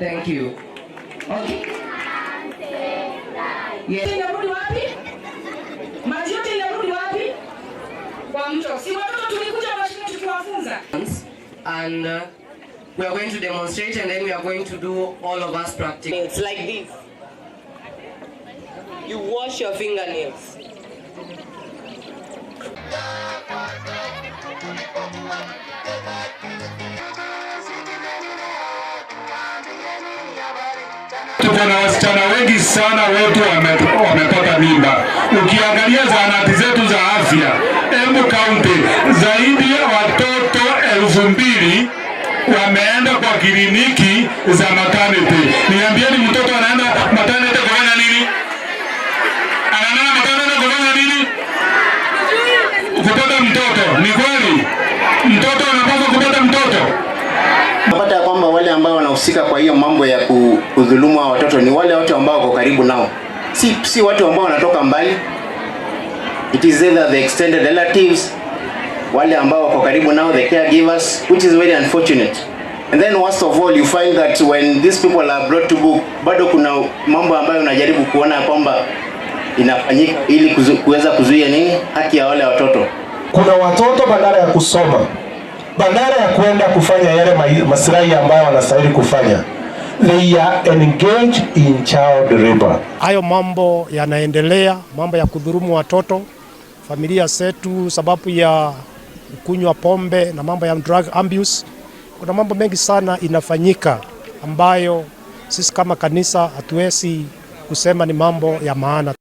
Thank you. Okay. Yes. Inarudi wapi? Maji yote inarudi wapi? Kwa mto. Si watoto tulikuja mashule tukiwafunza. And we are going to demonstrate and then we are going to do all of us practice. It's like this. You wash your fingernails. Tuko na wasichana wengi sana wetu wamepata mimba. Ukiangalia zahanati zetu za afya Embu County, zaidi ya watoto 2000 wameenda kwa kliniki za maternity. Niambieni, mtoto anaenda maternity kufanya nini? Anaenda maternity kufanya nini? Kupata mtoto. Ni kweli mtoto anapaswa kupata mtoto? Napata ya kwamba wale ambao wanahusika kwa hiyo mambo ya kudhulumu hao watoto ni wale watu ambao wako karibu nao, si watu ambao wanatoka mbali. It is either the extended relatives, wale ambao wako karibu nao, the caregivers, which is very unfortunate. And then worst of all, you find that when these people are brought to book, bado kuna mambo ambayo unajaribu kuona kwamba inafanyika ili kuweza kuzuia nini haki ya wale watoto. Kuna watoto badala ya kusoma, badala ya kwenda kufanya yale maslahi ambayo wanastahili kufanya, they are engaged in child labor. Hayo mambo yanaendelea, mambo ya kudhulumu watoto, familia zetu, sababu ya kunywa pombe na mambo ya drug abuse. Kuna mambo mengi sana inafanyika ambayo sisi kama kanisa hatuwezi kusema ni mambo ya maana.